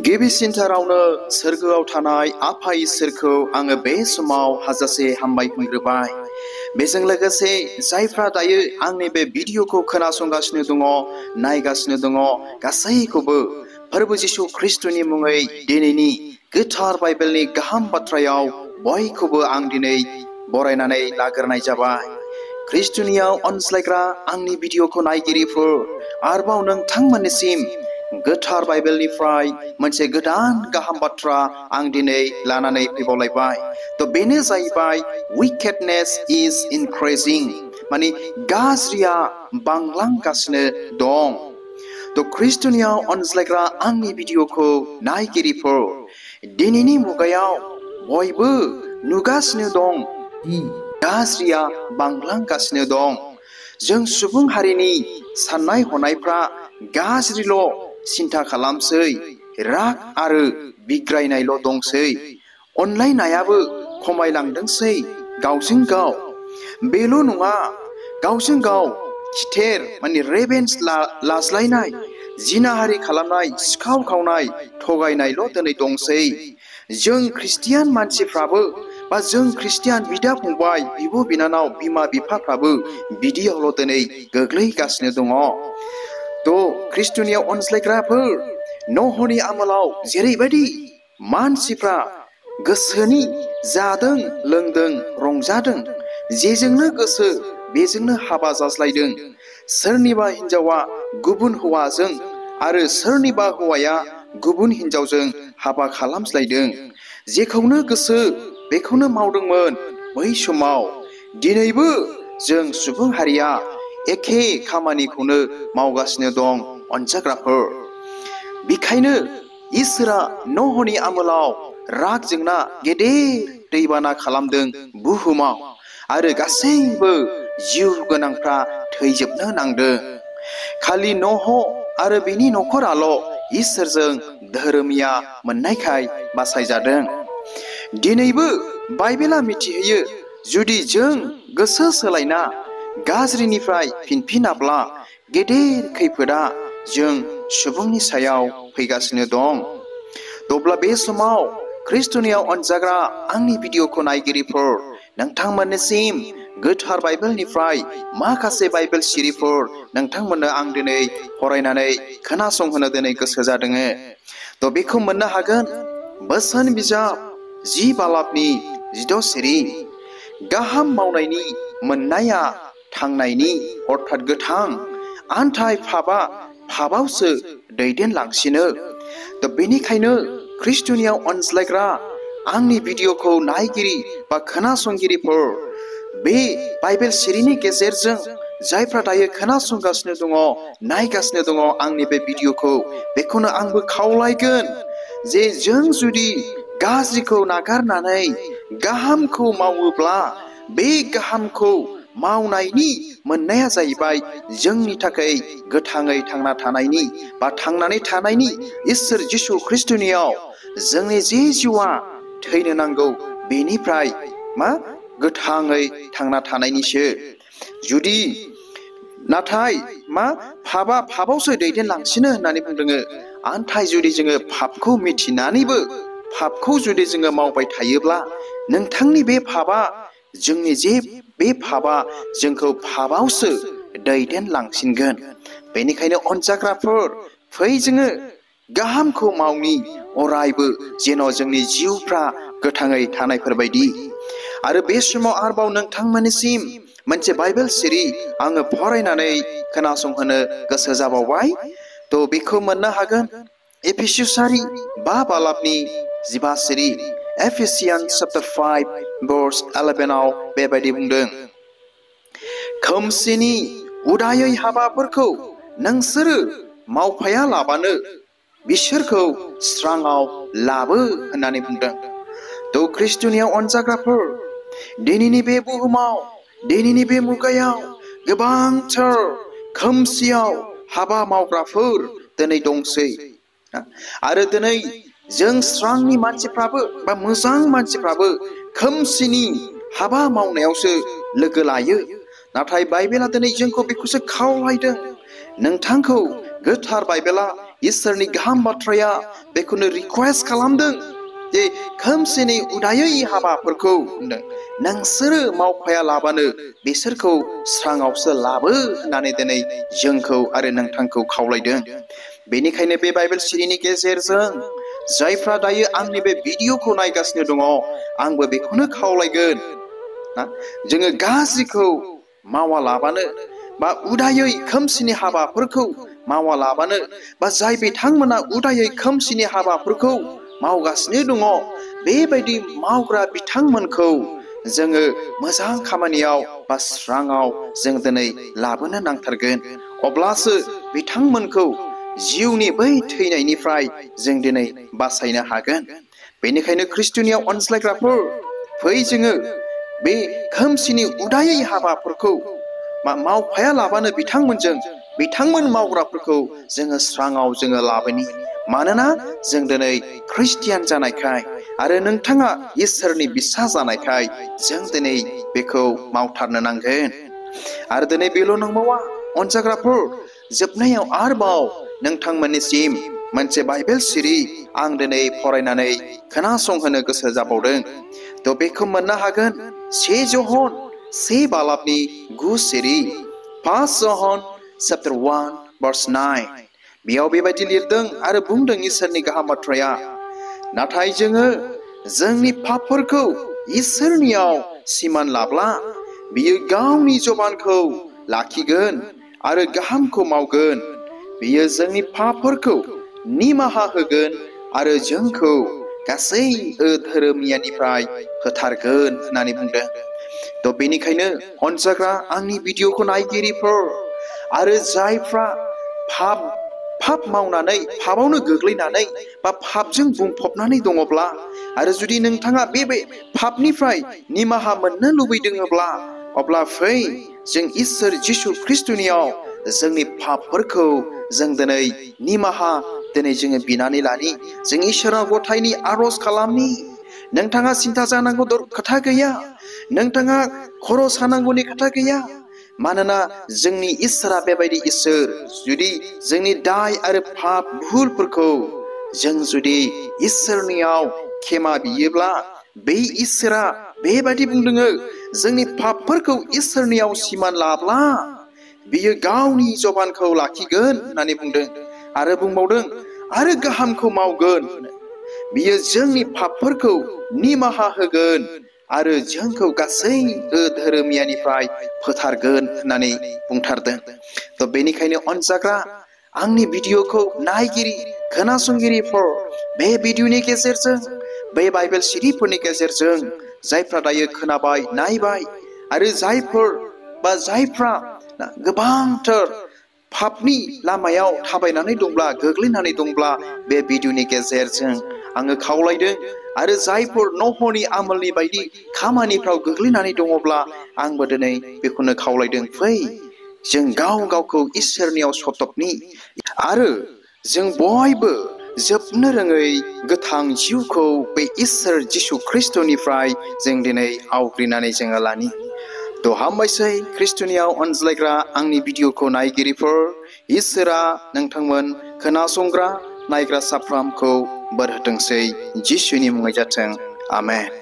गिबिसिनथारावनो सोरगोआव थानाय आफा इसोरखौ आङो बे समाव हाजासे हामबाय होनग्रोबाय। बेजों लोगोसे जायफ्रा दायो आंनि बे भिडिअखौ खोनासंगासिनो दङ, नायगासिनो दङ, गासैखौबो फोरबो जिसु ख्रिस्टनि मुङै दिनैनि गोथार बाइबेलनि गाहाम बाथ्रायाव बयखौबो आं दिनै बरायनानै लाग्रोनाय जाबाय। ख्रिस्टनियाव अनज्लायग्रा आंनि भिडिअखौ नायगिरिफोर, आरोबाव नोंथांमोननिसिम गोथार बाइबेलनिफ्राय मोनसे गोदान गाहाम बाथ्रा आं दिनै लानानै फैबावलायबाय। बेनो जाहैबाय wickedness is increasing, माने गाज्रिया बांलांगासिनो दं। ख्रिस्टनियाव अनज्लायग्रा आंनि भिडिअखौ नायगिरिफोर, दिनैनि मुगायाव बयबो नुगासिनो दं दि गाज्रिया बांलांगासिनो दं। जों सुबुं हारिनि साननाय हनायफ्रा गाज्रिल' सिन्था खालामसै, राग आरो बिग्रायनायल' दंसै। अनलायनायाबो खमायलांदोंसै गावजों गाव। बेल' नङा, गावजों गाव खिथेर माने रेभेन्स लाज्लायनाय, जिनाहारि खालामनाय, सिखाव खावनाय, थगायनायल' दिनै दंसै। जों ख्रिस्टियान मानसिफ्राबो बा जों ख्रिस्टियान बिदा फंबाय, बिब' बिनानाव, बिमा बिफाफ्राबो बिदियावल' दिनै गोग्लैगासिनो दङ। ख्रिस्टनियाव अनज्लायग्राफोर, नहनि आमोलाव जेरैबायदि मानसिफ्रा गोसोनि जादों, लोंदों, रंजादों, जेजोंनो गोसो बेजोंनो हाबा जाज्लायदों। सोरनिबा हिन्जावा गुबुन हौवाजों आरो सोरनिबा हौवाया गुबुन हिन्जावजों हाबा खालामज्लायदों। जेखौनो गोसो बेखौनो मावदोंमोन बै समाव। दिनैबो जों सुबुं हारिया एखे खामानिखौनो मावगासिनो दं अनजाग्राफोर। बेखायनो इसोरा नहनि आमोलाव राग जोंना गेदेर दैबाना खालामदों बुहुमाव, आरो गासैबो जिउ गोनांफ्रा थैजोबनो नांदों। खालि नह आरो बिनि नखराल' इसोरजों धोरोमिया मोननायखाय बासायजादों। दिनैबो बाइबेला मिथिहोयो, जुदि जों गोसो सोलायना गाज्रिनिफ्राय फिनफिनाब्ला गेदेर खैफोदा जों सुबुंनि सायाव फैगासिनो दं। अब्ला बे समाव ख्रिस्टनियाव अनजाग्रा आंनि भिडिअखौ नायगिरिफोर, नोंथांमोननिसिम गोथार बाइबेलनिफ्राय माखासे बाइबेल सिरिफोर नोंथांमोननो आं दिनै फरायनानै खोनासंहोनो दिनै गोसो जादों। बेखौ मोननो हागोन बोसोन बिजाब 10 बालाबनि 16 सिरि। गाहाम मावनायनि मोननाया थांनायनि अर्थात गोथां, आन्थाय पापआ पापआवसो दैदेनलांसिनो। बेनिखायनो ख्रिस्टनियाव अनज्लायग्रा आंनि भिडिअखौ नायगिरि बा खोनासंगिरिफोर, बे बाइबेल सिरिनि गेजेरजों जायफ्रा दायो खोनासंगासिनो दङ, नायगासिनो दङ आंनि बे भिडिअखौ, बेखौनो आंबो खावलायगोन जे जों जुदि गाज्रिखौ नागारनानै गाहामखौ मावोब्ला, बे गाहामखौ मावनायनि मोननाया जाहैबाय जोंनि थाखाय गोथाङै थांना थानायनि बा थांनानै थानायनि इसोर जिसु ख्रिस्टनियाव जोंनि जे जिउआ थैनो नांगौ बेनिफ्राय गोथाङै थांना थानायनिसो। जुदि नाथाय पापआ पापआवसो दैदेनलांसिनो होननानै बुंदों। आन्थाय जुदि जोङो पापखौ मिथिनानैबो पापखौ जुदि जोङो मावबाय थायोब्ला, नोंथांनि बे पापआ जोंनि जे बे पापआ जोंखौ पापआवसो दैदेनलांसिनगोन। बेनिखायनो अनजाग्राफोर, फै जोङो गाहामखौ मावनि अरायबो, जेन' जोंनि जिउफ्रा गोथाङै थानायफोरबायदि। आरो बे समाव आरोबाव नोंथांमोननिसिम मोनसे बाइबेल सिरि आङो फरायनानै खोनासंहोनो गोसो जाबावबाय। बेखौ मोननो हागोन एफिसियारि 5 बालाबनि 15 सिरि। एफिसियान्स चैप्टार 5 verse 11 बेबायदि बुंदों, खोमसिनि उदायै हाबाफोरखौ नोंसोरो मावफाया लाबानो बिसोरखौ स्राङाव लाबो होननानै बुंदों। ख्रिस्टनियाव अनजाग्राफोर, दिनैनि बे बुहुमाव, दिनैनि बे मुगायाव गोबांथार खोमसियाव हाबा मावग्राफोर दिनै दंसै। आरो दिनै जों स्रांनि मानसिफ्राबो बा मोजां मानसिफ्राबो खोमसिनि हाबा मावनायावसो लोगो लायो। नाथाय बाइबेला दिनै जोंखौ बेखौसो खावलायदों, नोंथांखौ गोथार बाइबेला इसोरनि गाहाम बाथ्राया बेखौनो रिक्वेस्ट खालामदों जे खोमसिनि उदायै हाबाफोरखौ नोंसोरो मावफाया लाबानो बिसोरखौ स्राङावसो लाबो होननानै दिनै जोंखौ आरो नोंथांखौ खावलायदों। बेनिखायनो बे बाइबेल सिरिनि गेजेरजों जायफ्रा दायो आंनि बे भिडिअखौ नायगासिनो दङ, आंबो बेखौनो खावलायगोन जोङो गाज्रिखौ मावालाबानो बा उदायै खोमसिनि हाबाफोरखौ मावालाबानो बा जाय बिथांमोना उदायै खोमसिनि हाबाफोरखौ मावगासिनो दङ, बेबायदि मावग्रा बिथांमोनखौ जोङो मोजां खामानियाव बा स्राङाव जों दिनै लाबोनो नांथारगोन। अब्लासो बिथांमोनखौ जिउनि बै थैनायनिफ्राय जों दिनै बासायनो हागोन। बेनिखायनो ख्रिस्ट'नियाव अनज्लायग्राफोर, फै जोङो बे खोमसिनि उदायै हाबाफोरखौ मावफाया लाबानो बिथांमोन मावग्राफोरखौ जोङो स्राङाव जोङो लाबोनि। मानोना जों दिनै ख्रिस्टियान जानायखाय आरो नोंथाङा इसोरनि बिसा जानायखाय जों दिनै बेखौ मावथारनो नांगोन। आरो दिनै बेल' नंबावा अनजाग्राफोर, जोबनायाव आरोबाव नोंथांमोननिसिम मोनसे बाइबेल सिरि आं दिनै फरायनानै खोनासंहोनो गोसो जाबावदों। थ' बेखौ मोननो हागोन 1 ज'हन 1 बालाबनि 9 सिरि 1 ज'हन chapter 1 verse 9। बेयाव बेबायदि लिरदों आरो बुंदों इसोरनि गाहाम बाथ्राया, नाथाय जोङो जोंनि पापफोरखौ इसोरनियाव सिमान लाब्ला बियो गावनि जबानखौ लाखिगोन आरो गाहामखौ मावगोन। बियो जोंनि पापफोरखौ निमाहा होगोन आरो जोंखौ गासै धोरोमियानिफ्राय होथारगोन होननानै बुंदों। थ' बेनिखायनो अनजाग्रा आंनि भिडिअखौ नायगिरिफोर आरो जायफ्रा पाप मावनानै पापावनो गोग्लैनानै बा पापजों बुंफबनानै दङब्ला, आरो जुदि नोंथाङा बे पापनिफ्राय निमाहा मोननो लुबैदोंब्ला, अब्ला फै जों इसोर जिसु ख्रिस्ट'नियाव जोंनि पापफोरखौ जों दिनै निमाहा दिनै जोङो बिनानै लानि। जों इसोराव गथायनि आर'ज खालामनि। नोंथाङा सिन्था जानांगौ खोथा गैया, नोंथाङा खर' सानांगौनि खोथा गैया। मानोना जोंनि इसोरा बेबायदि इसोर, जुदि जोंनि दाय आरो पाप भुलफोरखौ जों जुदि इसोरनियाव खेमा बियोब्ला, बे इसोरा बेबायदि बुंदों, जोंनि पापफोरखौ इसोरनियाव सिमान लाब्ला बियो गावनि जबानखौ लाखिगोन होननानै बुंदों। आरो बुंबावदों आरो गाहामखौ मावगोन। बियो जोंनि पापफोरखौ निमाहा होगोन आरो जोंखौ गासै धोरोमियानिफ्राय फोथारगोन होननानै बुंथारदों। थ' बेनिखायनो अनजाग्रा आंनि भिडिअखौ नायगिरि खोनासंगिरिफोर, बे भिडिअनि गेजेरजों बे बाइबेल सिरिफोरनि गेजेरजों जायफ्रा दायो खोनाबाय नायबाय आरो जायफ्रा गोबांथार पापनि लामायाव थाबायनानै दंब्ला, गोग्लैनानै दंब्ला, बे भिडिअनि गेजेरजों आङो खावलायदों। आरो जायफोर नहरनि आमोलनि बायदि खामानिफ्राव गोग्लैनानै दङब्ला, आंबो दिनै बेखौनो खावलायदों, फै जों गावखौ इसोरनियाव सतबनि आरो जों बयबो जोबनो रोङै गोथां जिउखौ बे इसोर जिसु ख्रिस्ट'निफ्राय जों दिनै आवग्रिनानै जोङो लानि। थ' हामबायसै ख्रिस्ट'नियाव अनज्लायग्रा आंनि भिडिअखौ नायगिरिफोर, इसोरा नोंथांमोन खोनासंग्रा नायग्रा साफ्रोमखौ बोर होथोंसै। जिसुनि मुङै जाथों। आमेन।